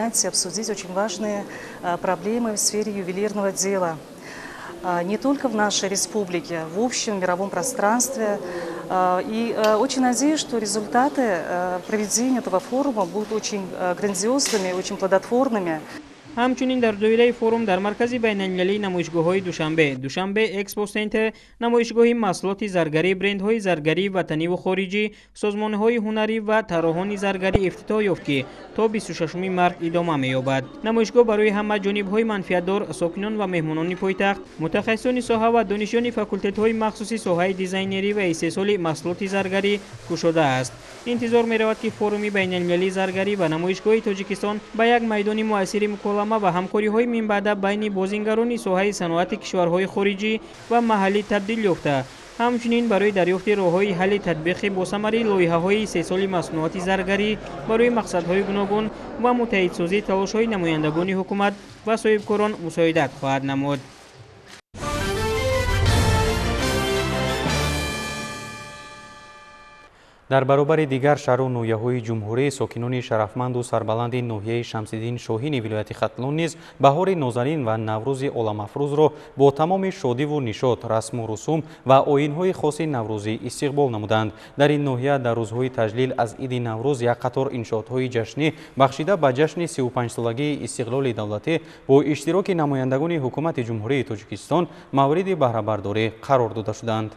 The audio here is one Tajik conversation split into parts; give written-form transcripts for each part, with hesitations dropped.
поднять и обсудить очень важные проблемы в сфере ювелирного дела. Не только в нашей республике, в общем мировом пространстве. И очень надеюсь, что результаты проведения этого форума будут очень грандиозными, очень плодотворными. Ҳамчунин дар доираи форум дар маркази байналмилалии намоишгоҳҳои Душанбе, Душанбе Экспо Центр, намоишгоҳи маҳсулоти заргарӣ, брендҳои заргарии ватаниву хориҷӣ, созмонҳои ҳунарӣ ва тарроҳони заргарӣ ифтитоҳ ёфт, ки то 26 март идома меёбад. Намоишгоҳ барои ҳама ҷонибҳои манфиатдор, сокинон ва меҳмонони пойтахт, мутахассисони соҳа ва донишҷӯёни факултетҳои махсуси соҳаи дизайнерӣ ва истеҳсоли маҳсулоти заргарӣ кушода аст. Интизор меравад, ки форуми байналмилалии заргарӣ ва намоишгоҳи Тоҷикистон ба як майдони муассири муколама ва ҳамкориҳои минбаъда байни бозингарони соҳаи саноати кишварҳои хориҷӣ ва маҳаллӣ табдил ёфта, ҳамчунин барои дарёфти роҳҳои ҳалли татбиқи босамари лоиҳаҳои истеҳсоли маснуоти заргарӣ барои мақсадҳои гуногун ва муттаҳидсозии талошҳои намояндагони ҳукумат ва соҳибкорон мусоидат хоҳад намуд. Дар баробари дигар шаҳру ноҳияҳои ҷумҳурӣ, сокинони шарафманду сарбаланди ноҳияи Шамсиддин Шоҳини вилояти Хатлон низ баҳори нозанин ва Наврӯзи оламафрӯзро бо тамоми шодиву нишот, расму русум ва оинҳои хоси наврӯзӣ истиқбол намуданд. Дар ин ноҳия дар рӯзҳои таҷлил аз иди Наврӯз як қатор иншоотҳои ҷашнӣ бахшида ба ҷашни 35-солагии истиқлоли давлатӣ бо иштироки намояндагони ҳукумати Ҷумҳурии Тоҷикистон мавриди баҳрабардорӣ қарор дода шуданд.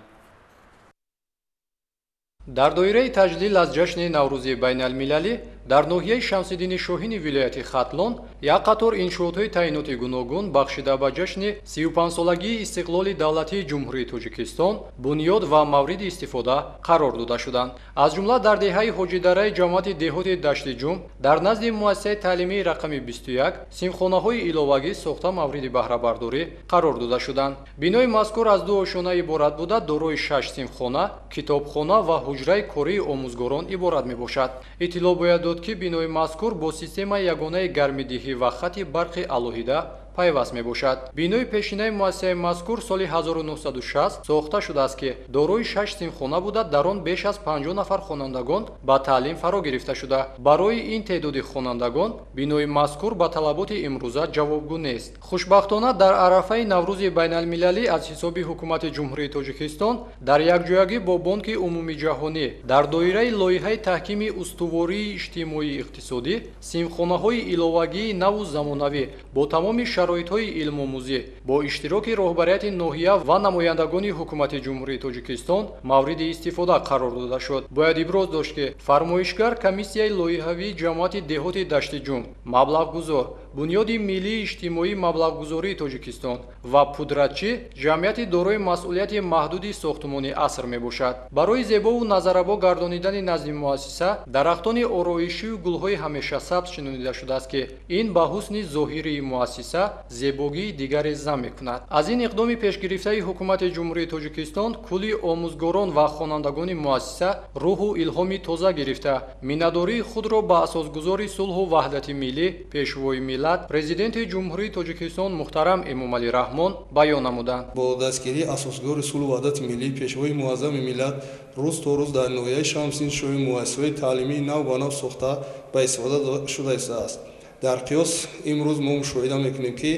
Дар доираи таҷлил аз ҷашни Наврӯзи байналмилалӣ дар ноҳияи Шамсиддини Шоҳини вилояти Хатлон як қатор иншоотҳои таъиноти гуногун бахшида ба ҷашни 35-солагии истиқлоли давлатии Ҷумҳурии Тоҷикистон бунёд ва мавриди истифода қарор дода шуданд. Аз ҷумла дар деҳаи Ҳоҷидараи ҷамоати деҳоти Даштиҷум дар назди муассисаи таълимии рақами 21 синфхонаҳои иловагӣ сохта мавриди баҳрабардорӣ қарор дода шуданд. Бинои мазкур аз ду ошёна иборат буда, дорои 6 синфхона, китобхона ва ҳуҷраи кории омӯзгорон иборат мебошад. Иттилоъ бояд дод, ки бинои мазкур бо системаи ягонаи гармидиҳӣ ва хати барқи алоҳида пайваст мебошад. Бинои пешинаи муассисаи мазкур соли 1960 сохта шудааст, ки дорои 6 синфхона буда, дар он беш аз 50 нафар хонандагон ба таълим фаро гирифта шуда. Барои ин теъдоди хонандагон бинои мазкур ба талаботи имрӯза ҷавобгӯ нест. Хушбахтона, дар арафаи Наврӯзи байналмилалӣ аз ҳисоби ҳукумати Ҷумҳурии Тоҷикистон дар якҷоягӣ бо Бонки Умумиҷаҳонӣ дар доираи лоиҳаи таҳкими устувории иҷтимоии иқтисодӣ синфхонаҳои иловагии наву замонавӣ бо тамоми шароитҳои илмомӯзӣ бо иштироки роҳбарияти ноҳия ва намояндагони ҳукумати Ҷумҳурии Тоҷикистон мавриди истифода қарор дода шуд. Бояд иброз дошт, ки фармоишгар комиссияи лоиҳавии ҷамоати деҳоти Даштиҷум, маблағгузор Бунёди миллии иҷтимоии маблағгузории Тоҷикистон ва пудратчӣ ҷамъияти дорои масъулияти маҳдуди сохтумони аср мебошад. Барои зебову назарабо гардонидани назди муассиса дарахтони ороишию гулҳои ҳамешасабз шинонида шудааст, ки ин ба ҳусни зоҳирии муассиса зебогии дигаре зам мекунад. Аз ин иқдоми пешгирифтаи ҳукумати Ҷумҳурии Тоҷикистон кулли омӯзгорон ва хонандагони муассиса рӯҳу илҳоми тоза гирифта, миннатдории худро ба асосгузори сулҳу ваҳдати миллӣ, пешвои миллат, Президенти Ҷумҳурии Тоҷикистон муҳтарам Эмомалӣ Раҳмон баён намуданд. Бо дастгирии асосгузори сулҳу ваҳдати миллӣ, пешвои муаззами миллат, рӯз то рӯз дар ноҳияи Шамсиддин Шоҳин муассисаҳои таълимии нав ба нав сохта ба истифода шуда истодааст. Дар қиёс имрӯз мо мушоҳида мекунем, ки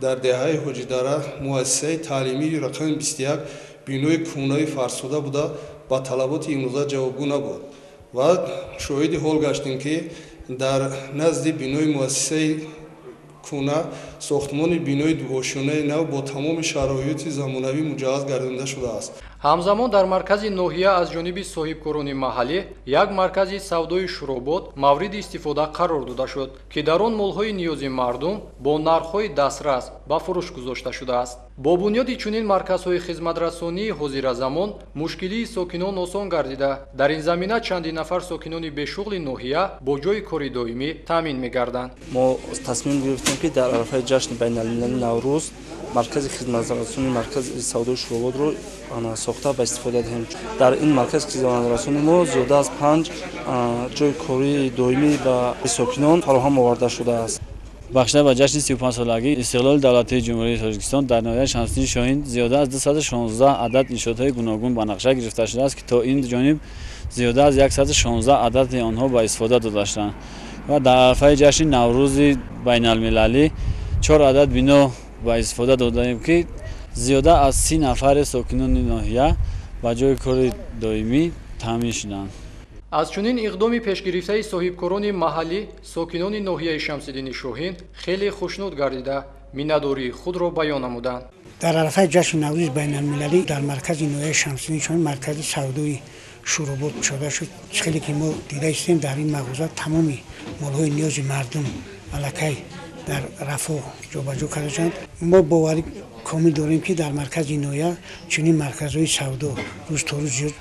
дар деҳаи Ҳоҷидара муассисаи таълимии рақами 21 бинои кӯҳнаи фарсуда буда, ба талаботи имрӯза ҷавобгӯ набуд ва шоҳиди ҳол гаштем, ки дар назди бинои муассисаи кӯҳна сохтмони бинои дуошёнаи нав бо тамоми шароити замонавӣ муҷаҳҳаз гардонида шудааст. Ҳамзамон дар маркази ноҳия аз ҷониби соҳибкорони маҳаллӣ як маркази савдои шуробот мавриди истифода қарор дода шуд, ки дар он молҳои ниёзи мардум бо нархҳои дастрас ба фурӯш гузошта шудааст. Бо бунёди чунин марказҳои хизматрасонии ҳозиразамон мушкилии сокинон осон гардида, дар ин замина чандин нафар сокинони бешуғли ноҳия бо ҷойи кори доимӣ таъмин мегарданд. Мо тасмим гирифтем, ки дар арафаи ҷашни байналмилалии Наврӯз маркази хизматрасонии маркази савдои шуроботро сохта ба истифода диҳем. Дар ин маркази хизматрасонӣ мо зиёда аз 5 ҷойи кории доимӣ ба сокинон фароҳам оварда шудааст. Бахшида ба ҷашни 35-солагии истиқлоли давлатии Ҷумҳурии Тоҷикистон дар ноҳияи Шамсиддини Шоҳин зиёда аз 216 адад иншоотҳои гуногун ба нақша гирифта шудааст, ки то ин ҷониб зиёда аз 116 адади онҳо ба истифода дода шуданд. Ва дар арафаи ҷашни Наврӯзи байналмилалӣ 4 адад бино ба истифода додаем, ки зиёда аз 30 нафари сокинони ноҳия ба ҷои кори доимӣ таъмин шуданд. Аз чунин иқдоми пешгирифтаи соҳибкорони маҳаллӣ сокинони ноҳияи Шамсиддини Шоҳин хеле хушнуд гардида, миннатдории худро баён намуданд. Дар арафаи ҷашни Наврӯзи байналмилалӣ дар маркази ноҳияи Шамсиддини Шоҳин маркази савдои Шӯробод кушода шуд. Хеле ки мо дида истем, дар ин мағоза тамоми молҳои ниёзи мардум аллакай дар рафо ҷобаҷо карда шуданд. Мо боварӣ комил дорем, ки дар маркази ноҳия чунин марказҳои савдо рӯз то рӯз зиёд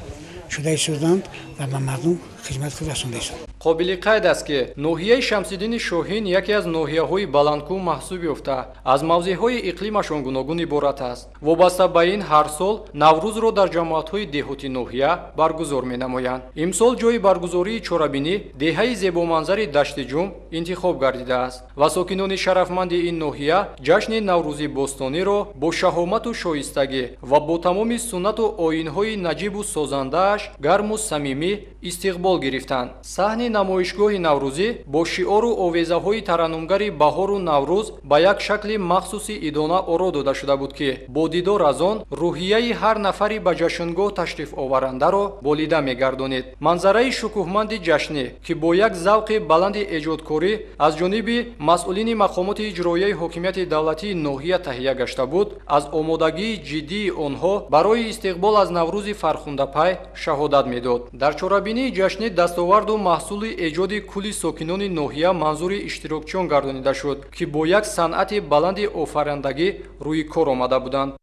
шуда истоданд ва ба мардум хизмати худ расонда истоданд. Қобили қайд аст, ки ноҳияи Шамсиддини Шоҳин яке аз ноҳияҳои баландкӯҳ маҳсуб ёфта, аз мавзеъҳои иқлимашон гуногун иборат аст. Вобаста ба ин ҳар сол Наврӯзро дар ҷамоатҳои деҳоти ноҳия баргузор менамоянд. Имсол ҷои баргузории чорабинӣ деҳаи зебоманзари Даштиҷум интихоб гардидааст ва сокинони шарафманди ин ноҳия ҷашни Наврӯзи бостониро бо шаҳомату шоистагӣ ва бо тамоми суннату оинҳои наҷибу созандааш гарму самимӣ истиқбол гирифтанд. Саҳни намоишгоҳи наврӯзӣ бо шиору овезаҳои тараннумгари баҳору Наврӯз ба як шакли махсуси идона оро дода шуда буд, ки бо дидор аз он рӯҳияи ҳар нафари ба ҷашнгоҳ ташрифоварандаро болида мегардонид. Манзараи шукӯҳманди ҷашнӣ, ки бо як завқи баланди эҷодкорӣ аз ҷониби масъулини мақомоти иҷроияи ҳокимияти давлатии ноҳия таҳия гашта буд, аз омодагии ҷиддии онҳо барои истиқбол аз Наврӯзи фархундапай шаҳодат медод. Дар чорабинии ҷашнӣ дастоварду маҳсули эҷоди кулли сокинони ноҳия манзури иштирокчиён гардонида шуд, ки бо як санъати баланди офарандагӣ рӯи кор омада буданд.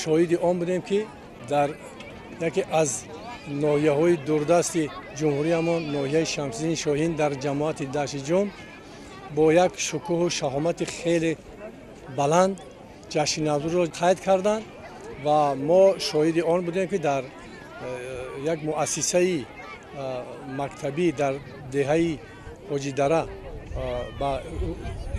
Шоҳиди он будем, ки дар яке аз ноҳияҳои дурдасти ҷумҳуриямон, ноҳияи Шамсиддини Шоҳин, дар ҷамоати Даштиҷум бо як шукӯҳу шаҳомати хеле баланд ҷашни Наврӯзро қайд карданд ва мо шоҳиди он будем, ки дар як муассисаи мактабӣ дар деҳаи Ҳоҷидара ба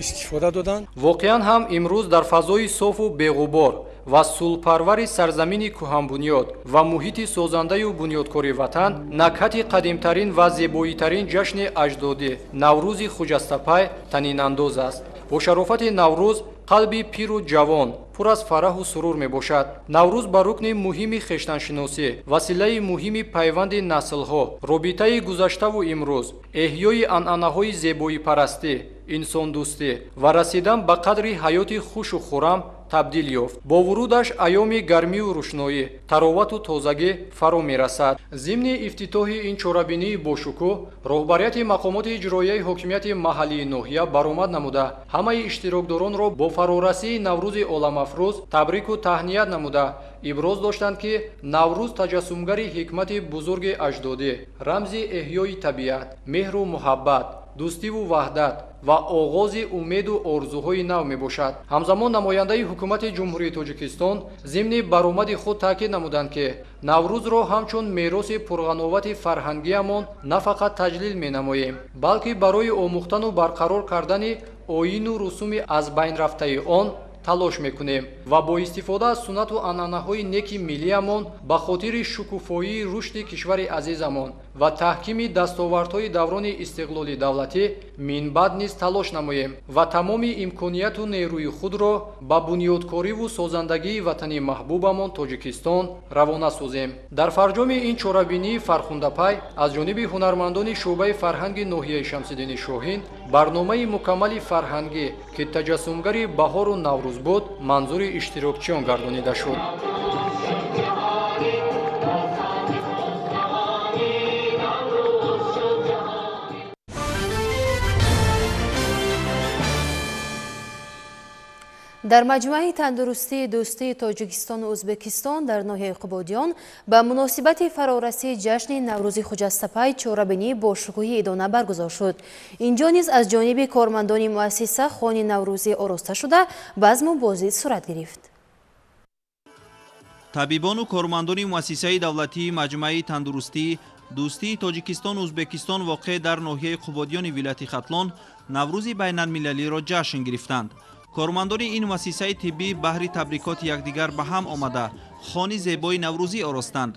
истифода доданд. Воқеан ҳам имрӯз дар фазои софу беғубор ва сулҳпарвари сарзамини кӯҳанбунёд ва муҳити созандаю бунёдкори ватан накҳати қадимтарин ва зебоитарин ҷашни аҷдодӣ Наврӯзи хуҷастапай танинандоз аст. Бо шарофати Наврӯз қалби пиру ҷавон пур аз фараҳу сурур мебошад. Наврӯз ба рукни муҳими хештаншиносӣ, василаи муҳими пайванди наслҳо, робитаи гузаштаву имрӯз, эҳёи анъанаҳои зебоипарастӣ, инсондӯстӣ ва расидан ба қадри ҳаёти хушу хуррам табдил ёфт. Бо вурудаш айёми гармию рӯшноӣ, таровату тозагӣ фаро мерасад. Зимни ифтитоҳи ин чорабинии бошукӯҳ роҳбарияти мақомоти иҷроияи ҳокимияти маҳаллии ноҳия баромад намуда, ҳамаи иштирокдоронро бо фарорасии Наврӯзи оламафрӯз табрику таҳният намуда, иброз доштанд, ки Наврӯз таҷассумгари ҳикмати бузурги аҷдодӣ, рамзи эҳёи табиат, меҳру муҳаббат, дӯстиву ваҳдат ва оғози умеду орзуҳои нав мебошад. Ҳамзамон намояндаи ҳукумати Ҷумҳурии Тоҷикистон зимни баромади худ таъкид намуданд, ки Наврӯзро ҳамчун мероси пурғановати фарҳангиамон на фақат таҷлил менамоем, балки барои омӯхтану барқарор кардани оину русуми аз байн рафтаи он талош мекунем ва бо истифода аз суннату анъанаҳои неки миллиамон ба хотири шукуфоии рушди кишвари азизамон ва таҳкими дастовардҳои даврони истиқлоли давлатӣ минбаъд низ талош намоем ва тамоми имконияту нерӯи худро ба бунёдкориву созандагии ватани маҳбубамон Тоҷикистон равона созем. Дар фарҷоми ин чорабинии фархундапай аз ҷониби ҳунармандони шӯъбаи фарҳанги ноҳияи Шамсиддини Шоҳин барномаи мукаммали фарҳангӣ, ки таҷассумгари баҳору Наврӯз буд, манзури иштирокчиён гардонида шуд. Дар маҷмӯаи тандурустии дӯстии Тоҷикистону Ӯзбекистон дар ноҳияи Қубодиён ба муносибати фарорасии ҷашни Наврӯзи хуҷастапай чорабинӣ бо шукӯҳи идона баргузор шуд. Инҷо низ аз ҷониби кормандони муассиса хони наврӯзӣ ороста шуда, базму бозӣ сурат гирифт. Табибону кормандони муассисаи давлатии маҷмӯаи тандурустии дӯстии Тоҷикистону Ӯзбекистон воқеъ дар ноҳияи Қубодиёни вилояти Хатлон Наврӯзи байналмилалиро ҷашн гирифтанд. Кормандони ин муассисаи тиббӣ баҳри табрикоти якдигар ба ҳам омада, хони зебои наврӯзӣ оростанд.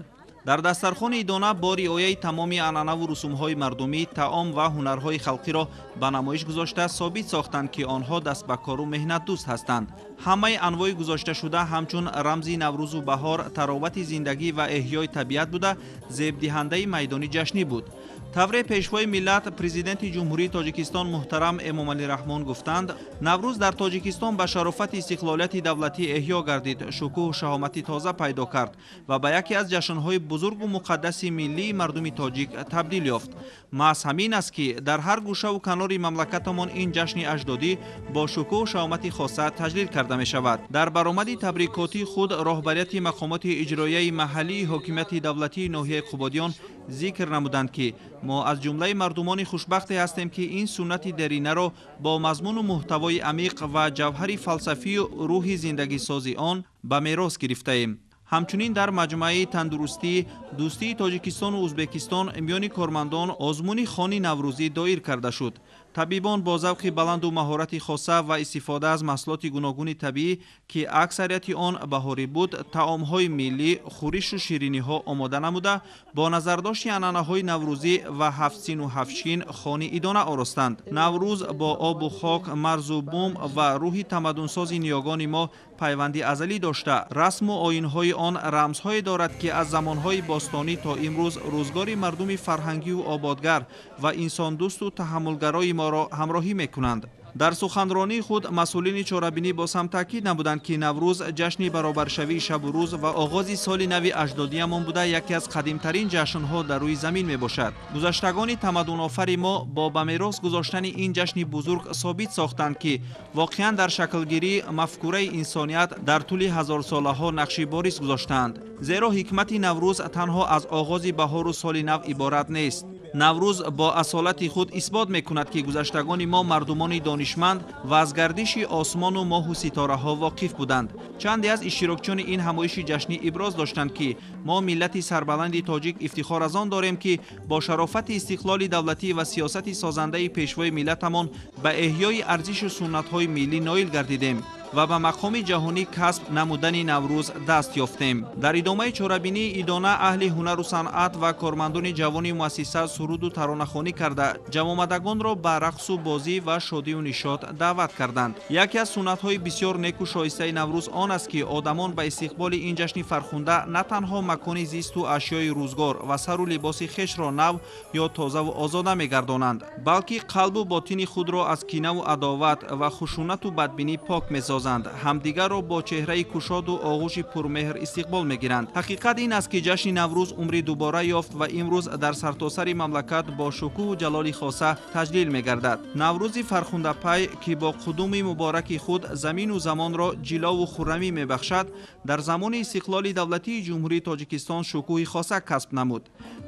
Дар дастархони идона бо риояи тамоми анъанаву русумҳои мардумӣ, таом ва ҳунарҳои халқиро ба намоиш гузошта собит сохтанд, ки онҳо даст ба кору меҳнатдӯст ҳастанд. Ҳамаи анвои гузошташуда ҳамчун рамзи наврӯзу баҳор, таровати зиндагӣ ва эҳёи табиат буда, зебдиҳандаи майдони ҷашнӣ буд. Тавре Пешвои миллат, Президенти Ҷумҳурии Тоҷикистон муҳтарам Эмомалӣ Раҳмон гуфтанд, Наврӯз дар Тоҷикистон ба шарофати истиқлолияти давлатӣ эҳё гардид, шукӯҳу шаҳомати тоза пайдо кард ва ба яке аз ҷашнҳои бузургу муқаддаси миллии мардуми тоҷик табдил ёфт. Маҳз ҳамин аст, ки дар ҳар гӯшаву канори мамлакатамон ин ҷашни аҷдодӣ бо шукӯҳу шаҳомати хоса таҷлил карда мешавад. Дар баромади табрикотии худ роҳбарияти мақомоти иҷроияи маҳаллии ҳокимияти давлатии ноҳияи Қубодиён зикр намуданд, ки мо аз ҷумлаи мардумони хушбахте ҳастем, ки ин суннати деринаро бо мазмуну муҳтавои амиқ ва ҷавҳари фалсафию рӯҳи зиндагисози он ба мерос гирифтаем. Ҳамчунин дар маҷмӯаи тандурустӣ Дӯстии Тоҷикистону Ӯзбекистон миёни кормандон озмуни хони наврӯзӣ доир карда шуд. Табибон бо завқи баланду маҳорати хоса ва истифода аз маҳсулоти гуногуни табиӣ, ки аксарияти он баҳорӣ буд, таомҳои миллӣ, хӯришу шириниҳо омода намуда, бо назардошти анъанаҳои наврӯзӣ ва ҳафтсину ҳафтшин хони идона оростанд. Наврӯз бо обу хок, марзу бум ва рӯҳи тамаддунсози ниёгони мо пайванди азалӣ дошта, расму оинҳои он рамзҳое дорад, ки аз замонҳои бостонӣ то имрӯз рӯзгори мардуми фарҳангию ободгар ва инсондӯсту таҳаммулгарои моро ҳамроҳӣ мекунанд. Дар суханронии худ масъулини чорабинӣ боз ҳам таъкид намуданд, ки Наврӯз ҷашни баробаршавии шабу рӯз ва оғози соли нави аҷдодиямон буда, яке аз қадимтарин ҷашнҳо дар рӯи замин мебошад. Гузаштагони тамаддунофари мо бо ба мерос гузоштани ин ҷашни бузург собит сохтанд, ки воқеан дар шаклгирии мафкураи инсоният дар тӯли ҳазорсолаҳо нақши бориз гузоштаанд. Зеро ҳикмати Наврӯз танҳо аз оғози баҳору соли нав иборат нест. Наврӯз бо асолати худ исбот мекунад, ки гузаштагони мо мардумони донишманд ва аз гардиши осмону моҳу ситораҳо воқиф буданд. Чанде аз иштирокчиёни ин ҳамоиши ҷашнӣ иброз доштанд, ки мо миллати сарбаланди тоҷик ифтихор аз он дорем, ки бо шарофати истиқлоли давлатӣ ва сиёсати созандаи Пешвои миллатамон ба эҳёи арзишу суннатҳои миллӣ ноил гардидем ва ба мақоми ҷаҳонӣ касб намудани Наврӯз даст ёфтем. Дар идомаи чорабинии идона аҳли ҳунару санъат ва кормандони ҷавони муассиса суруду таронахонӣ карда, ҷамъомадагонро ба рақсу бозӣ ва шодию нишот даъват карданд. Яке аз суннатҳои бисёр неку шоистаи Наврӯз он аст, ки одамон ба истиқболи ин ҷашни фархунда на танҳо макони зисту ашёи рӯзгор ва сару либоси хешро нав ё тозаву озода мегардонанд, балки қалбу ботини худро аз кинаву адоват ва хушунату бадбинӣ пок месозанд, ҳамдигарро бо чеҳраи кушоду оғӯши пурмеҳр истиқбол мегиранд. Ҳақиқат ин аст, ки ҷашни Наврӯз умри дубора ёфт ва имрӯз дар сартосари мамлакат бо шукӯҳу ҷалоли хоса таҷлил мегардад. Наврӯзи фархундапай, ки бо қудуми мубораки худ замину замонро ҷилову хуррамӣ мебахшад, дар замони истиқлоли давлатии Ҷумҳурии Тоҷикистон шукӯҳи хоса касб намуд.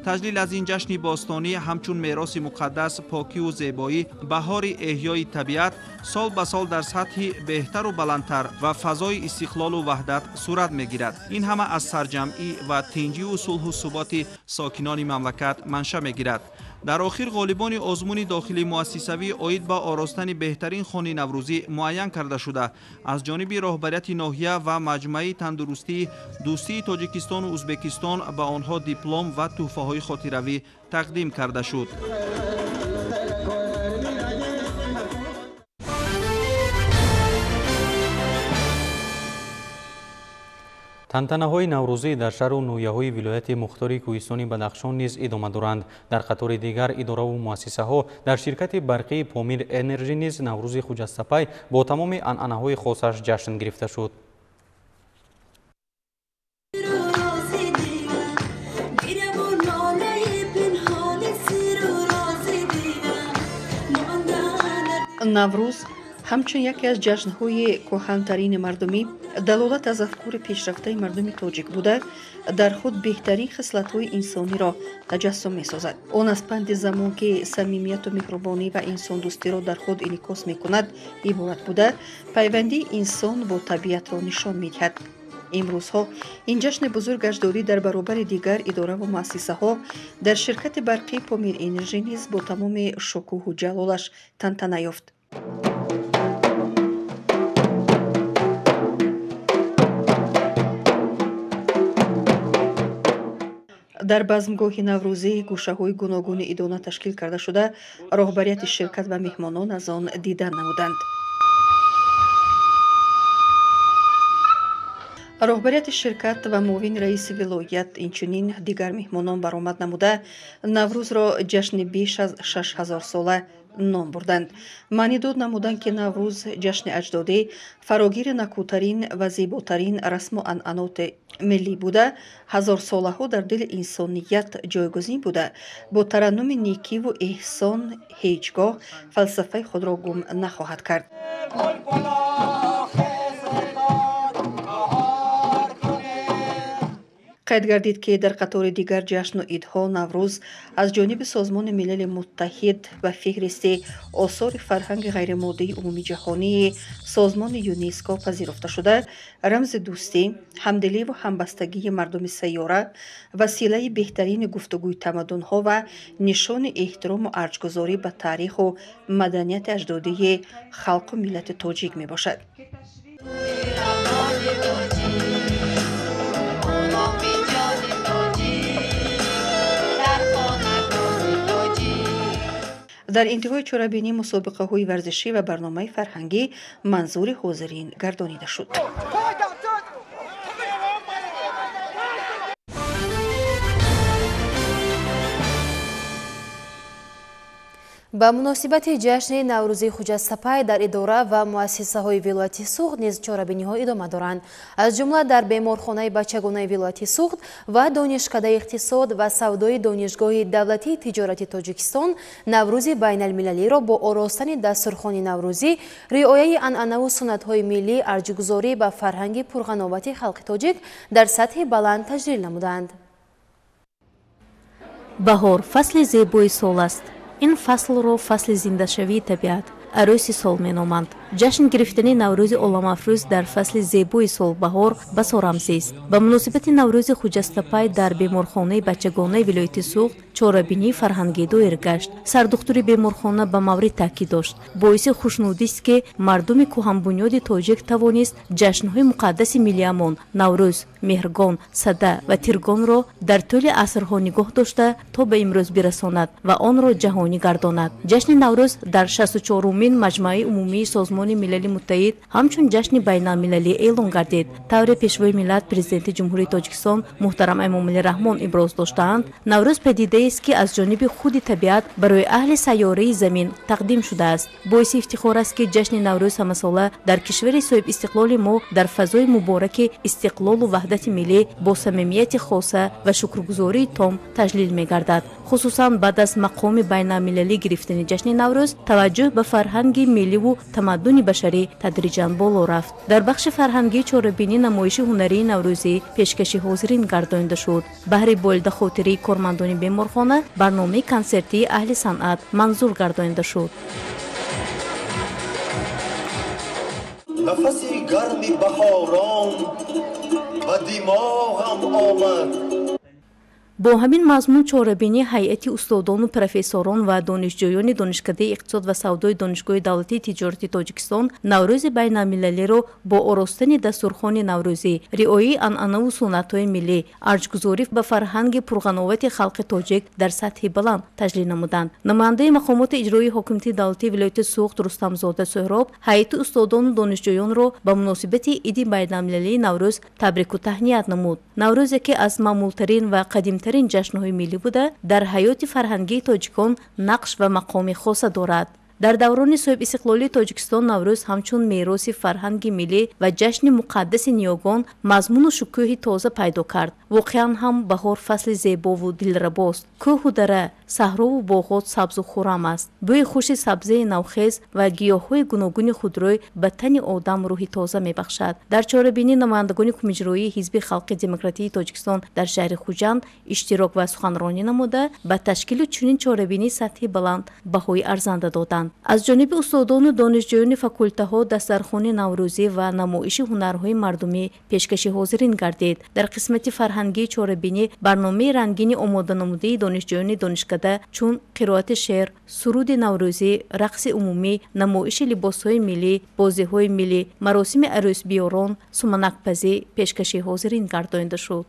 Таҷлил аз ин ҷашни бостонӣ ҳамчун мероси муқаддас, покиву зебоӣ, баҳори эҳёи табиат сол ба сол дар сатҳи беҳтару баландтар ва фазои истиқлолу ваҳдат сурат мегирад. Ин ҳама аз сарҷамъӣ ва тинҷиву сулҳу суботи сокинони мамлакат манша мегирад. Дар охир ғолибони озмуни дохили муассисавӣ оид ба оростани беҳтарин хони наврӯзӣ муайян карда шуда, аз ҷониби роҳбарияти ноҳия ва маҷмӯаи тандурустии Дӯстии Тоҷикистону Ӯзбекистон ба онҳо диплом ва тӯҳфаҳои хотиравӣ тақдим карда шуд. Тантанаҳои наврӯзӣ дар шаҳру ноҳияҳои вилояти мухтори кӯҳистони Бадахшон низ идома доранд. Дар қатори дигар идораву муассисаҳо дар ширкати барқии Помир Энержи низ Наврӯзи хуҷастапай бо тамоми анъанаҳои хосаш ҷашн гирифта шуд. Наврӯз ҳамчун яке аз ҷашнҳои кӯҳантарини мардумӣ далолат аз афкори пешрафтаи мардуми тоҷик буда, дар худ беҳтарин хислатҳои инсониро таҷассум месозад. Он аз панди замон, ки самимияту меҳрубонӣ ва инсондӯстиро дар худ инъикос мекунад, иборат буда, пайвандии инсон бо табиатро нишон медиҳад. Имрӯзҳо ин ҷашни бузург аҷдодӣ дар баробари дигар идораву муассисаҳо дар ширкати барқии Помир Энержи низ бо тамоми шукӯҳу ҷалолаш тантана ёфт. Дар базмгоҳи наврӯзӣ гӯшаҳои гуногуни идона ташкил карда шуда, роҳбарияти ширкат ва меҳмонон аз он дидан намуданд. Роҳбарияти ширкат ва муовини раиси вилоят, инчунин дигар меҳмонон баромад намуда, Наврӯзро ҷашни беш аз 6000-сола ном бурданд. Маънӣ дод намуданд, ки Наврӯз ҷашни аҷдодӣ, фарогири накӯтарин ва зеботарин расму анъаноти миллӣ буда, ҳазорсолаҳо дар дили инсоният ҷойгузин буда, бо тараннуми некиву эҳсон ҳеҷ гоҳ фалсафаи худро гум нахоҳад кард. Қайд гардид, ки дар қатори дигар ҷашну идҳо Наврӯз аз ҷониби Созмони Милали Муттаҳид ба феҳристи осори фарҳанги ғайримоддии умумиҷаҳонии созмони ЮНЕСКО пазируфта шуда, рамзи дӯстӣ, ҳамдиливу ҳамбастагии мардуми сайёра, василаи беҳтарини гуфтугӯи тамаддунҳо ва нишони эҳтирому арҷгузорӣ ба таъриху маданияти аҷдодии халқу миллати тоҷик мебошад. Дар интиҳои чорабинӣ мусобиқаҳои варзишӣ ва барномаи фарҳангӣ манзури ҳозирин гардонида шуд. Ба муносибати ҷашни Наврӯзи Хуҷастапай дар идора ва муассисаҳои вилояти Суғд низ чорабиниҳо идома доранд. Аз ҷумла дар беморхонаи бачагонаи вилояти Суғд ва Донишкадаи иқтисод ва савдои Донишгоҳи давлатии тиҷорати Тоҷикистон Наврӯзи байналмилалиро бо оростани дастурхони наврӯзӣ, риояи анъанаву суннатҳои миллӣ, арҷгузорӣ ба фарҳанги пурғановати халқи тоҷик дар сатҳи баланд таҷлил намуданд. Баҳор фасли зебои сол аст. Ин фаслро фасли зиндашавии табиат, арӯси сол меноманд. Ҷашн гирифтани Наврӯзи оламафрӯз дар фасли зебои сол баҳор басо рамзист. Ба муносибати Наврӯзи Хуҷастапай дар беморхонаи бачагонаи вилояти Суғд чорабинии фарҳангӣ доир гашт. Сардухтури беморхона ба маврид таъкид дошт. Боиси хушнудист, ки мардуми кӯҳанбунёди тоҷик тавонист ҷашнҳои муқаддаси миллиамон Наврӯз, Меҳргон, Сада ва Тиргонро дар тӯли асрҳо нигоҳ дошта то ба имрӯз бирасонад ва онро ҷаҳонӣ гардонад. Ҷашни Наврӯз дар 64-умин Маҷмааи умумии Созмони Милали Муттаҳид ҳамчун ҷашни байналмилалӣ эълон гардид. Тавре Пешвои миллат, Президенти Ҷумҳурии Тоҷикистон муҳтарам Эмомалӣ Раҳмон иброз доштаанд, Наврӯз падидаест, ки аз ҷониби худи табиат барои аҳли сайёраи замин тақдим шудааст. Боиси ифтихор аст, ки ҷашни Наврӯз ҳамасола дар кишвари соҳибистиқлоли мо дар фазои мубораки истиқлолу ваҳдати миллӣ бо самимияти хоса ва шукргузории том таҷлил мегардад. Хусусан баъд аз мақоми байналмилалӣ гирифтани ҷашни Наврӯз таваҷҷӯҳ ба фарҳанги милливу тамаддуни башарӣ тадриҷан боло рафт. Дар бахши фарҳангии чорабинӣ намоиши ҳунарии наврӯзӣ пешкаши ҳозирин гардонида шуд. Баҳри болидахотирии кормандони беморхона барномаи консертии аҳли санъат манзур гардонида шуд. Нафаси гарми баҳорон ба димоғам омад. Бо ҳамин мазмун чорабинии ҳайати устодону профессорон ва донишҷӯёни Донишкадаи иқтисод ва савдои Донишгоҳи давлатии тиҷорати Тоҷикистон Наврӯзи байналмилалиро бо оростани дастурхони наврӯзӣ, риояи анъанаву суннатҳои миллӣ, арҷгузорӣ ба фарҳанги пурғановати халқи тоҷик дар сатҳи баланд таҷлил намуданд. Намояндаи мақомоти иҷроии ҳокимияти давлатии вилояти Суғд Рустамзода Суҳроб ҳайати устодону донишҷӯёнро ба муносибати иди байналмилалии Наврӯз табрику таҳният намуд. Наврӯз яке аз маъмултарин ва қадимтарин ҷашнҳои миллӣ буда, дар ҳаёти фарҳангии тоҷикон нақш ва мақоми хоса дорад. Дар даврони соҳибистиқлолии Тоҷикистон Наврӯз ҳамчун мероси фарҳанги миллӣ ва ҷашни муқаддаси ниёгон мазмуну шукӯҳи тоза пайдо кард. Воқеан ҳам баҳор фасли зебову дилрабост. Кӯҳу дара, саҳрову боғот сабзу хуррам аст. Бӯи хуши сабзаи навхез ва гиёҳҳои гуногуни худрӯй ба тани одам рӯҳи тоза мебахшад. Дар чорабинӣ намояндагони кумиҷроии Ҳизби халқи демократии Тоҷикистон дар шаҳри Хуҷанд иштирок ва суханронӣ намуда, ба ташкили чунин чорабинии сатҳи баланд баҳои арзанда доданд. Аз ҷониби устодону донишҷӯёни факултаҳо дастархони наврӯзӣ ва намоиши ҳунарҳои мардумӣ пешкаши ҳозирин гардид. Дар қисмати фарҳангии чорабинӣ барномаи рангини омоданамудаи донишҷӯёни донишкада чун қироати шеър, суруди наврӯзӣ, рақси умумӣ, намоиши либосҳои миллӣ, бозиҳои миллӣ, маросимиърӯсбиёрон, суманакпазӣ пешкаши ҳозирин гардонида шуд.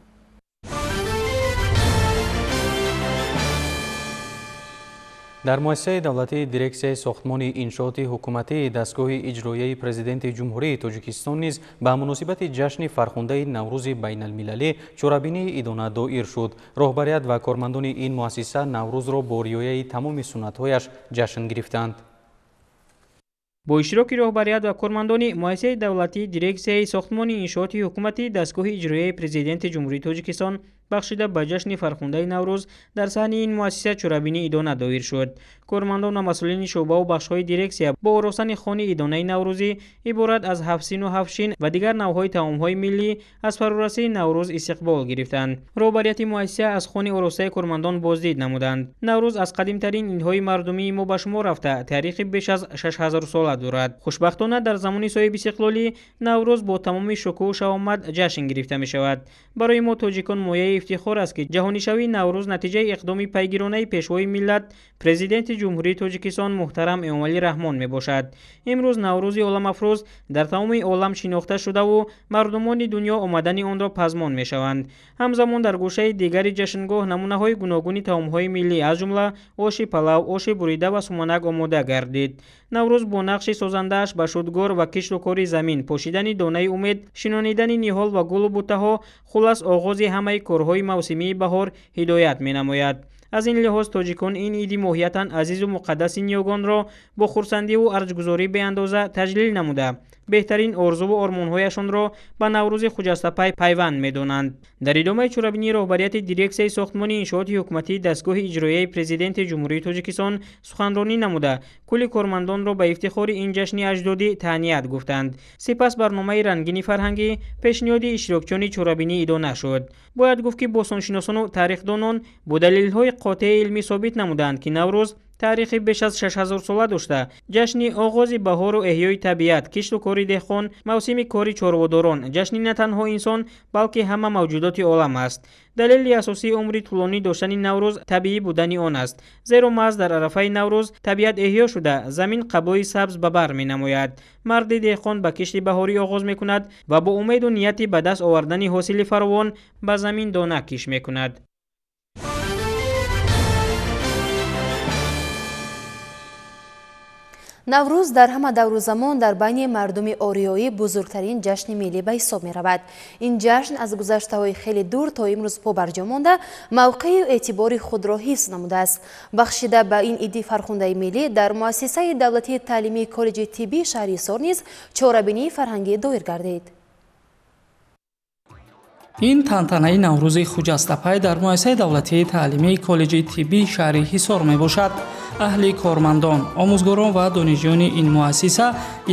Дар муассисаи давлатии дирексияи сохтмони иншооти ҳукуматии дастгоҳи иҷроияи Президенти Ҷумҳурии Тоҷикистон низ ба муносибати ҷашни фархундаи Наврӯзи байналмилалӣ чорабинии идона доир шуд. Роҳбарият ва кормандони ин муассиса Наврӯзро бо риояи тамоми суннатҳояш ҷашн гирифтанд. Бо иштироки роҳбарият ва кормандони муассисаи давлатии дирексияи сохтмони иншооти ҳукуматии дастгоҳи иҷроияи Президенти Ҷумҳурии Тоҷикистон бахшида ба ҷашни фархундаи Наврӯз дар саҳни ин муассиса чорабинии идона доир шуд. Кормандон ва масъулини шӯъбаву бахшҳои дирексия бо оростани хони идонаи наврӯзӣ иборат аз ҳафтсину ҳафтшин ва дигар навъҳои таомҳои миллӣ аз фарорасии Наврӯз истиқбол гирифтанд. Роҳбарияти муассиса аз хони оростаи кормандон боздид намуданд. Наврӯз аз қадимтарин идҳои мардумии мо ба шумор рафта, таърихи беш аз 6000 сола дорад. Хушбахтона дар замони соҳибистиқлолӣ Наврӯз бо тамоми шукӯҳу шаҳомат ҷашн гирифта мешавад. Барои мо тоҷикон мояи ифтихор аст, ки ҷаҳонишавии Наврӯз натиҷаи иқдоми пайгиронаи пешвои миллат, Президенти Ҷумҳурии Тоҷикистон муҳтарам Эмомалӣ Раҳмон мебошад. Имрӯз Наврӯзи оламафрӯз дар тамоми олам шинохта шудаву мардумони дунё омадани онро пазмон мешаванд. Ҳамзамон дар гӯшаи дигари ҷашнгоҳ намунаҳои гуногуни таомҳои миллӣ аз ҷумла оши палав, оши бурида ва суманак омода гардид. Наврӯз бо нақши созандааш ба шудгор ва кишту кори замин, пошидани донаи умед, шинонидани ниҳол ва гулу буттаҳо, хулас оғози ҳамаи корҳои мавсимии баҳор ҳидоят менамояд. Аз ин лиҳоз тоҷикон ин иди моҳиятан азизу муқаддаси ниёгонро бо хурсандиву арҷгузорӣ беандоза таҷлил намуда, беҳтарин орзуву ормонҳояшонро ба Наврӯзи хуҷастапай пайванд медонанд. Дар идомаи чорабинии роҳбарияти дирексияи сохтмони иншооти ҳукуматии дастгоҳи иҷроияи Президенти Ҷумҳурии Тоҷикистон суханронӣ намуда, кулли кормандонро ба ифтихори ин ҷашни аҷдодӣ таҳният гуфтанд. Сипас барномаи рангини фарҳангӣ пешниҳоди иштирокчиёни чорабинӣ идона шуд. Бояд гуфт, ки бостоншиносону тарихдонон бо далелҳои қотеи илмӣ собит намуданд, ки Наврӯз таърихи беш аз 6000 сола дошта, ҷашни оғози баҳору эҳёи табиат, кишту кори деҳқон, мавсими кори чорводорон, ҷашни на танҳо инсон, балки ҳама мавҷудоти олам аст. Далели асосии умри тӯлонӣ доштани Наврӯз табиӣ будани он аст, зеро маҳз дар арафаи Наврӯз табиат эҳё шуда, замин қабои сабз ба бар менамояд. Марди деҳқон ба кишти баҳорӣ оғоз мекунад ва бо умеду нияти ба даст овардани ҳосили фаровон ба замин дона киш мекунад. Наврӯз дар ҳама давру замон дар байни мардуми ориёӣ бузургтарин ҷашни миллӣ ба ҳисоб меравад. Ин ҷашн аз гузаштаҳои хеле дур то имрӯз побарҷо монда, мавқею эътибори худро ҳифз намудааст. Бахшида ба ин иди фархундаи миллӣ дар муассисаи давлатии таълимии коллеҷи тиббии шаҳри Ҳисор низ чорабинии фарҳангӣ доир гардид. Ин тантанаи Наврӯзи хуҷастапай дар муассисаи давлатии таълимии коллеҷи тиббии шаҳри Ҳисор мебошад. Аҳли кормандон, омӯзгорон ва донишҷӯёни ин муассиса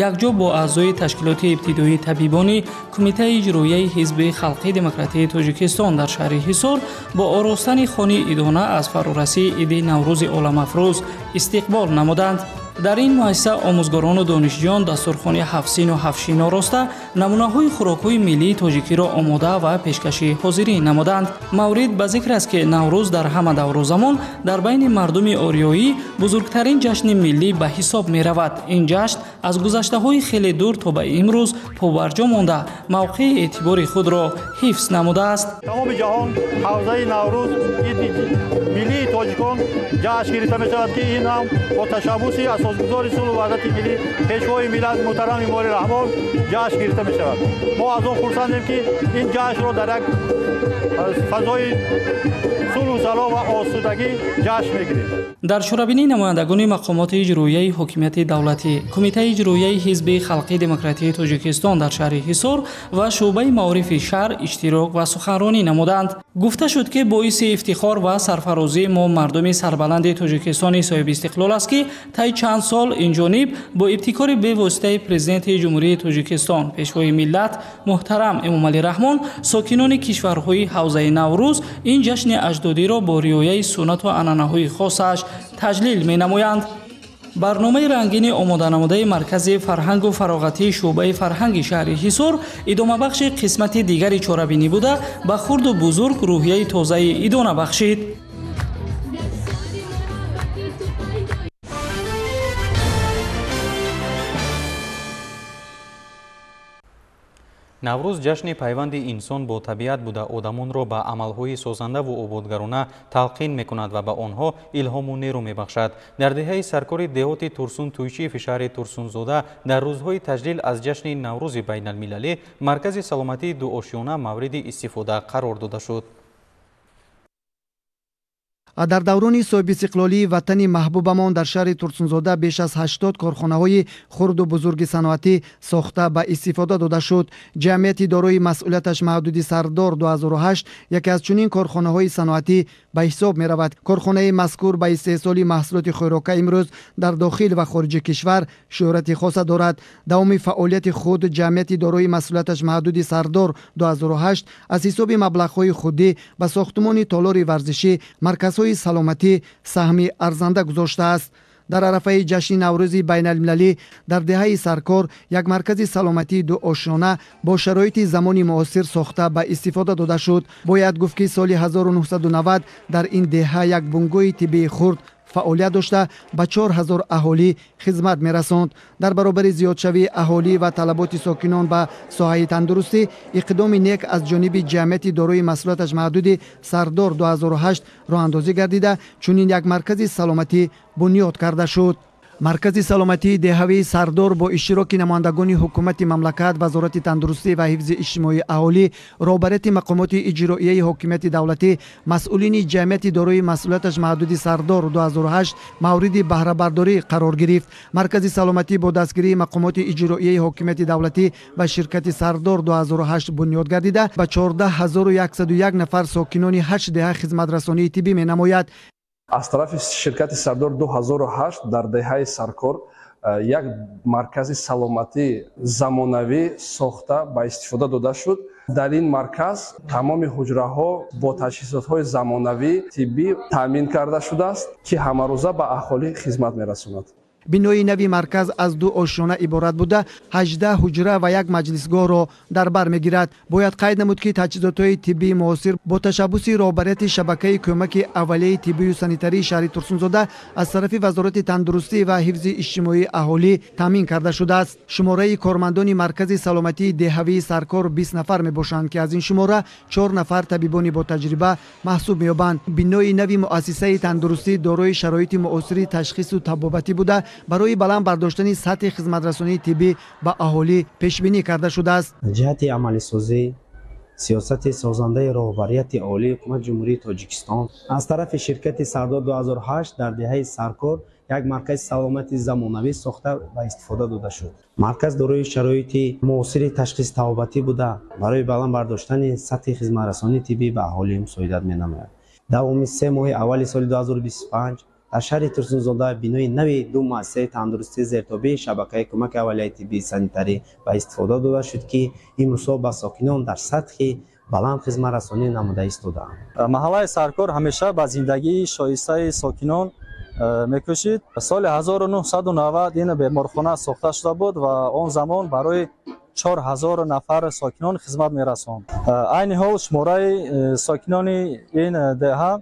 якҷо бо аъзои ташкилоти ибтидоии табибони Кумитаи иҷроияи Ҳизби халқии демократии Тоҷикистон дар шаҳри Ҳисор бо оростани хони идона аз фарорасии иди Наврӯзи оламафрӯз истиқбол намуданд. Дар ин муассиса омӯзгорону донишҷӯён дастурхони ҳафтсину ҳафтшин ороста, намунаҳои хӯрокҳои миллии тоҷикиро омода ва пешкаши ҳозирӣ намуданд. Маврид ба зикр аст, ки Наврӯз дар ҳама давру замон дар байни мардуми ориёӣ бузургтарин ҷашни миллӣ ба ҳисоб меравад. Ин ҷашн аз гузаштаҳои хеле дур то ба имрӯз побарҷо монда, мавқеи эътибори худро ҳифз намудааст. Тамоми ҷаҳон ҳавзаи Наврӯз иди миллии тоҷикон ҷашн гирифта мешавад, ки ин ҳам бо ташаббуси асосгузори сулҳу ваҳдати миллӣ, пешвои миллат муҳтарам Эмомалӣ Раҳмон ҷашн гирифта мешавад. Мо аз он хурсандем, ки ин ҷашнро дар як фазои сулҳу салом ва осудагӣ ҷашн мегирем. Дар чорабинии намояндагони мақомоти иҷроияи ҳокимияти давлатӣ, Кумитаи иҷроияи Ҳизби халқии демократии Тоҷикистон дар шаҳри Ҳисор ва шӯъбаи маорифи шаҳр иштирок ва суханронӣ намуданд. Гуфта шуд, ки боиси ифтихор ва сарфарозии мо мардуми сарбаланди Тоҷикистони соҳибистиқлол аст, ки таи чанд сол инҷониб бо ибтикори бевоситаи Президенти Ҷумҳурии Тоҷикистон, пешвои миллат муҳтарам Эмомалӣ Раҳмон, сокинони кишварҳои ҳавзаи Наврӯз ин ҷашни аҷдодиро бо риояи суннату анъанаҳои хосаш таҷлил менамоянд. Барномаи рангини омоданамудаи Маркази фарҳангу фароғатии шӯъбаи фарҳанги шаҳри Ҳисор идомабахши қисмати дигари чорабинӣ буда, ба хурду бузург рӯҳияи тозаи идона бахшид. Наврӯз ҷашни пайванди инсон бо табиат буда, одамонро ба амалҳои созандаву ободгарона талқин мекунад ва ба онҳо илҳому нерӯ мебахшад. Дар деҳаи Саркори деҳоти Турсун Туйчиев шаҳри Турсунзода дар рӯзҳои таҷлил аз ҷашни Наврӯзи байналмилалӣ маркази саломатии дуошёна мавриди истифода қарор дода шуд. Дар даврони соҳибистиқлолии ватани маҳбубамон дар шаҳри Турсунзода беш аз 80 корхонаҳои хурду бузурги саноатӣ сохта ба истифода дода шуд. Ҷамъияти дорои масъулияташ маҳдуди Сардор 2008 яке аз чунин корхонаҳои саноатӣ ба ҳисоб меравад. Корхонаи мазкур ба истеҳсоли маҳсулоти хӯрока имрӯз дар дохил ва хориҷи кишвар шӯҳрати хоса дорад. Давоми фаъолияти худ ҷамъияти дорои масъулияташ маҳдуди Сардор 2008 аз ҳисоби маблағҳои худӣ ба сохтумони толори варзишӣ, марказҳои саломатӣ саҳми арзанда гузоштааст. Дар арафаи ҷашни Наврӯзи байналмилалӣ дар деҳаи Саркор як маркази саломатии дуошёна бо шароити замони муосир сохта ба истифода дода шуд. Бояд гуфт, ки соли 1990 дар ин деҳа як бунгоҳи тиббии хурд фаъолият дошта ба 4000 аҳолӣ хизмат мерасонд. Дар баробари зиёдшавии аҳолӣ ва талаботи сокинон ба соҳаи тандурустӣ, иқдоми нек аз ҷониби ҷамъияти дорои масъулияташ маҳдуди Сардор 2008 роҳандозӣ гардида, чунин як маркази саломатӣ бунёд карда шуд. Маркази саломатии деҳавии Сардор бо иштироки намояндагони ҳукумати мамлакат, Вазорати тандурустӣ ва ҳифзи иҷтимоии аҳолӣ, роҳбарияти мақомоти иҷроияи ҳокимияти давлатӣ, масъулини ҷамъияти дорои масъулияташ маҳдуди Сардор 2008 мавриди баҳрабардорӣ қарор гирифт. Маркази саломатӣ бо дастгирии мақомоти иҷроияи ҳокимияти давлатӣ ва ширкати Сардор 2008 бунёд гардида, ба 14101 нафар сокинони 8 деҳа хизматрасонии тиббӣ менамояд. Аз тарафи ширкати Сардор 2008 дар деҳаи Саркор як маркази саломатии замонавӣ сохта ба истифода дода шуд. Дар ин марказ тамоми ҳуҷраҳо бо таҷҳизотҳои замонавии тиббӣ таъмин карда шудааст, ки ҳамарӯза ба аҳолӣ хизмат мерасонад. Бинои нави марказ аз ду ошёна иборат буда, 18 ҳуҷра ва як маҷлисгоҳро дар бар мегирад. Бояд қайд намуд, ки таҷҳизотҳои тиббии муосир бо ташаббуси роҳбарияти шабакаи кӯмаки аввалияи тиббию санитарии шаҳри Турсунзода аз тарафи Вазорати тандурустӣ ва ҳифзи иҷтимоии аҳолӣ таъмин карда шудааст. Шумораи кормандони маркази саломатии деҳавии Саркор 20 нафар мебошанд, ки аз ин шумора 4 нафар табибони ботаҷриба маҳсуб меёбанд. Бинои нави муассисаи тандурустӣ дорои шароити муосири ташхису табобатӣ буда, барои баланд бардоштани сатҳи хизматрасонии тиббӣ ба аҳолӣ пешбинӣ карда шудааст. Ҷиҳати амалисозӣ сиёсати созандаи роҳбарияти олии ҳукумати Ҷумҳурии Тоҷикистон аз тарафи ширкати Сардор 2008 дар деҳаи Саркор як маркази саломати замонавӣ сохта ба истифода дода шуд. Марказ дорои шароити муосири ташхиси табобатӣ буда, барои баланд бардоштани сатҳи хизматрасонии тиббӣ ба аҳолӣ мусоидат менамояд. Давоми 3 моҳи аввали соли 2025 дар шаҳри Турсунзода бинои нави ду муассисаи тандурустии зертобеи шабакаи кӯмаки аввалияи тиббии санитарӣ ба истифода дода шуд, ки имрӯзҳо ба сокинон дар сатҳи баланд хизматрасонӣ намуда истодаанд. Маҳаллаи Саркор ҳамеша ба зиндагии шоистаи сокинон мекӯшид. Соли 1990 ин беморхона сохта шуда буд ва он замон барои 4000 нафар сокинон хизмат мерасонд. Айни ҳол шумораи сокинони ин деҳа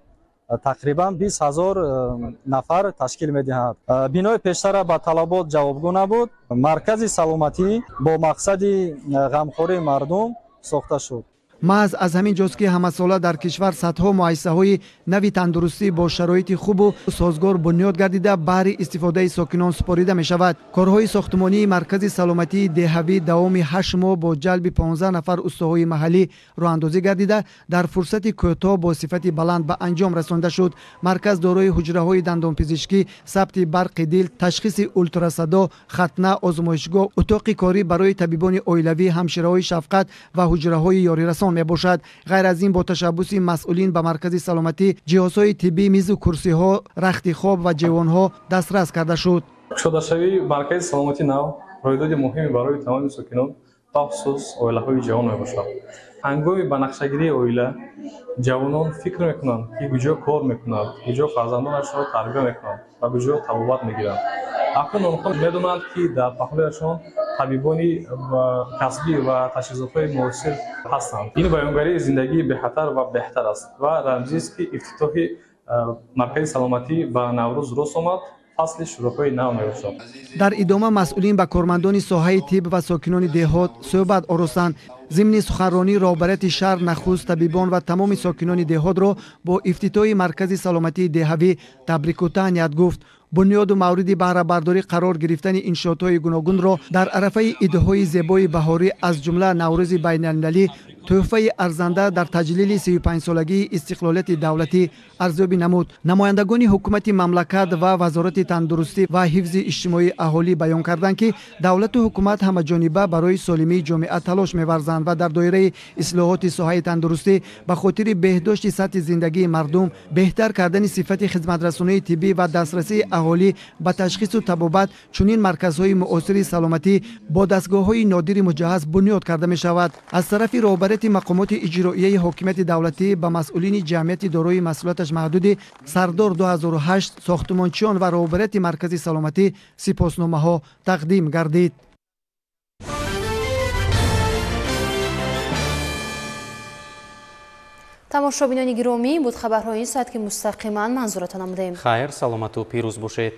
тақрибан 20 000 нафар ташкил медиҳад. Бинои пештара ба талабот ҷавобгӯ набуд. Маркази саломатӣ бо мақсади ғамхории мардум сохта шуд. Маҳз аз ҳамин ҷост, ки ҳамасола дар кишвар садҳо муассисаҳои нави тандурустӣ бо шароити хубу созгор бунёд гардида, баҳри истифодаи сокинон супорида мешавад. Корҳои сохтумонии маркази саломатии деҳавӣ давоми 8 моҳ бо ҷалби 15 нафар устоҳои маҳаллӣ роҳандозӣ гардида, дар фурсати кӯтоҳ бо сифати баланд ба анҷом расонда шуд. Марказ дорои ҳуҷраҳои дандонпизишкӣ, сабти барқи дил, ташхиси ултрасадо, хатна, озмоишгоҳ, утоқи корӣ барои табибони оилавӣ, ҳамшираҳои шафқат ва ҳуҷраҳои ёрирасон мебошад. Ғайр аз ин, бо ташаббуси масъулин ба маркази саломатӣ ҷиҳозҳои тиббӣ, мизу курсиҳо, рахти хоб ва ҷевонҳо дастрас карда шуд. Кушодашавии маркази саломатӣ нав рӯйдоди муҳиме барои тамоми сокинон, бахусус оилаҳои ҷавон мебошад. Ҳангоми ба нақшагирии оила ҷавонон фикр мекунанд, ки куҷо кор мекунанд, куҷо фарзандонашонро тарбия мекунанд ва куҷо табобат мегиранд. Акнун онҳо медонанд, ки дар паҳлӯяшон табибони касбӣ ва таҷҳизотҳои муосир ҳастанд. Ин баёнгарии зиндагии бехатар ва беҳтар аст ва рамзист, ки ифтитоҳи маркази саломатӣ ба Наврӯз рост омад. Фасли шурӯъҳои нав мебошад. Дар идома масъулин ба кормандони соҳаи тиб ва сокинони деҳот суҳбат оростанд. Зимни суханронии роҳбарияти шаҳр нахуст табибон ва тамоми сокинони деҳотро бо ифтитоҳи маркази саломатии деҳавӣ табрику таҳният гуфт. Бунёду мавриди баҳрабардорӣ қарор гирифтани иншоотҳои гуногунро дар арафаи идҳои зебои баҳорӣ, аз ҷумла Наврӯзи байналмилалӣ, тӯҳфаи арзанда дар таҷлили 35-солагии истиқлолияти давлатӣ арзёбӣ намуд. Намояндагони ҳукумати мамлакат ва Вазорати тандурустӣ ва ҳифзи иҷтимоии аҳолӣ баён карданд, ки давлату ҳукумат ҳамаҷониба барои солимии ҷомеа талош меварзанд ва дар доираи ислоҳоти соҳаи тандурустӣ ба хотири беҳдошти сатҳи зиндагии мардум, беҳтар кардани сифати хизматрасонии тиббӣ ва дастрасии аҳолӣ ба ташхису табобат чунин марказҳои муосири саломатӣ бо дастгоҳҳои нодири муҷаҳҳаз бунёд карда мешавад. Аз тарафи роҳбарияти мақомоти иҷроияи ҳокимияти давлатӣ ба масъулини ҷамъияти дорои масъулияташ маҳдуди Сардор 2008, сохтмончиён ва роҳбарияти маркази саломатӣ сипосномаҳо тақдим гардид. Тамошобинони гиромӣ, буд хабарҳои ин соат, ки мустақиман манзуратон намудаем. Хайр, саломату пирӯз бошед.